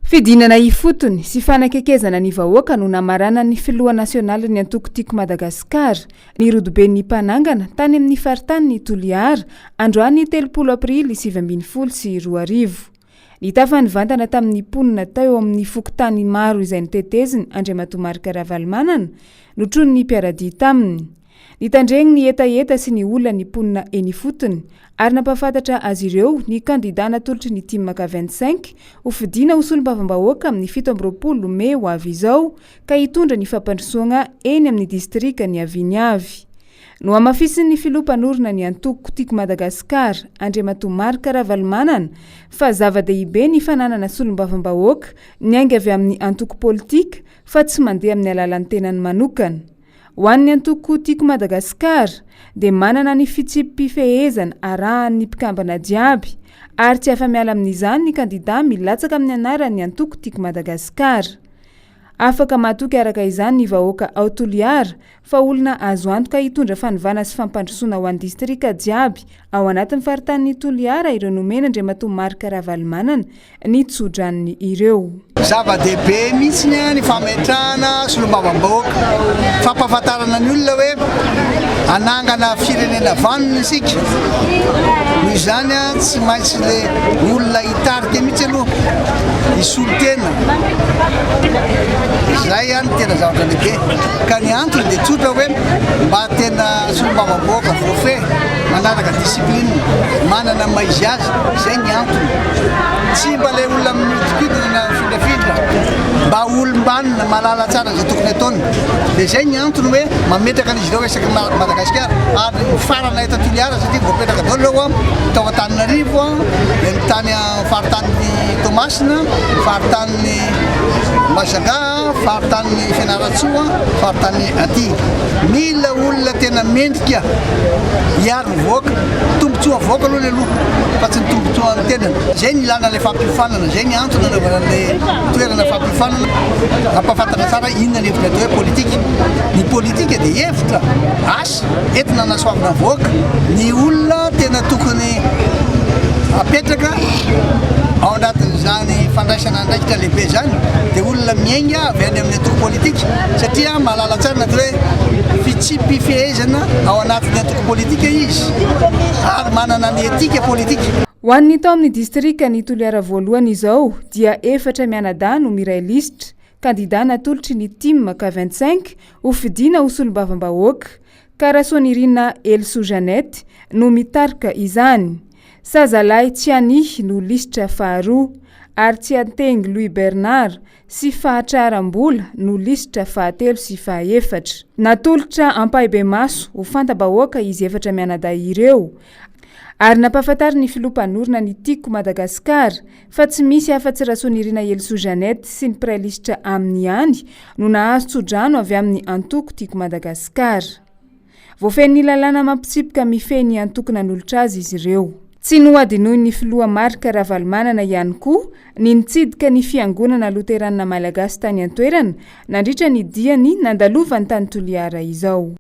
Fidinana ifotony sy fanakekezana ny vahoaka no namaranan'ny filoha nasionalin'ny antoko Tiako Madagasikara, ny rodoben'ny mpanangana tany amin'ny faritanin'i Toliara, androany 30 aprily 2019. Nitafa nivantana tamin'ny mponina teo amin'ny fokontany maro izay noteteziny Andriamatoa Marc Ravalomanana, notronin'ny mpiara-dia taminy. Nitandregny ny hetaheta sy ny olan'ny mponina eny ifotony ary nampahafantatra azy ireo ny kandidà natolotry ny Tim K 25 ho fidiana ho solombavambahoaka amin'ny 27 mey ho avy izao ka hitondra ny fampandrosoagna eny amin'ny distrika niaviany avy. Nohamafisin'ny filoha mpanorina ny antoko Tiako Madagasikara, Andriamatoa Marc Ravalomanana, fa zava-dehibe ny fananana solombavambahoaka niainga avy amin'ny antoko politika fa tsy mandeha amin'ny alalan'ny tenany manokana. Ho an'ny antoko Tiako Madagasikara dia manana ny fitsipi-pifehezana arahan'ny mpikambana jiaby ary tsy afa-miala amin'izany ny kandida milatsaka amin'ny anaran'ny antoko Tiako Madagasikara. Afaka matoky araka izany ny vahoaka ao Toliara fa olona azo antoka hitondra fanovana sy fampandrosoana ho an'ny distrika jiaby ao anatin'ny faritanin'i Toliara ireo nomen'Andriamatoa Marc Ravalomanana ny tsodranony ireo. Zava-dehibe mihitsy ny fametrahana solombavambahoaka, fampahafantarana ny olona hoe hanangana firenena vanona isika. Noho izany tsy maintsy le olona hitarika mihitsy aloha hisolo tena. Izay no tena zavatra lehibe. Ka ny antony dia tsotra hoe mba tena solombavambahoaka voafehy, manaraka discipline, manana ny maha izy azy, izay ny antony. Tsy mba ilay olona mihodinkodina na mifindrafindra, mba olom-banona, mahalala tsara izay tokony ataony. Dia izay ny antony hoe mametraka an'izy ireo isaky ny Madagasikara ary mifarana eto Toliara satria voapetraka daholo ireo tao Antananarivo, dia ny tany faritanin'i Toamasina, faritanin'i Majunga, faritanin'i Fianarantsoa, faritany aty. Mila olona tena mendrika hiaro ny vahoaka, tombontsoa vahoaka aloha ny aloha fa tsy ny tombontsoan'ny tenany. Izay ny ilana ilay fampiofanana, izay ny antony nanaovana an'ilay toerana fampiofanana, hampahafantatra tsara inona ny hevitra atao hoe politika. Ny politika dia hevitra, asa entina hanasoavana ny vahoaka. Ny olona tena tokony hapetraka ao anatin'izany fandraisana andraikitra lehibe izany dia olona miainga avy any amin'ny antoko politika satria mahalala tsara ny atao hoe fitsipi-pifehezana ao anatin'ny antoko politika izy ary manana ny etika politika. Ho an'ny tao amin'ny distrikan'i Toliara voalohany izao dia efatra mianadahy no miray lisitra, kandida natolotry ny Tim K 25 ho fidiana ho solombavambahoaka, ka Rasoanirina Elisoa Jeannette no mitarika izany. Sazalahy Tsianihy no lisitra faharoa, ary Tsiantengy Louis Bernard sy Fahatraharam-bola no lisitra fahatelo sy fahaefatra. Natolotra ampahibemaso ho fanta-bahoaka izy efatra mianadahy ireo, ary nampahafantarin'ny filoha mpanorina ny Tiako Madagasikara fa tsy misy afa-tsy Rasoanirina Helisoa Jeannette sy ny mpiray lisitra aminy ihany no nahazo tsodrano avy amin'ny antoko Tiako Madagasikara. Voafehin'ny lalàna amam-pitsipika mifehy ny antoko nanolotra azy izy ireo. Tsy nohadinoin'ny filoha Marc Ravalomanana ihany koa ny nitsidika ny fiangonana loteranina malagasy tany an-toerana nandritra ny diany nandalovany tany Toliara izao.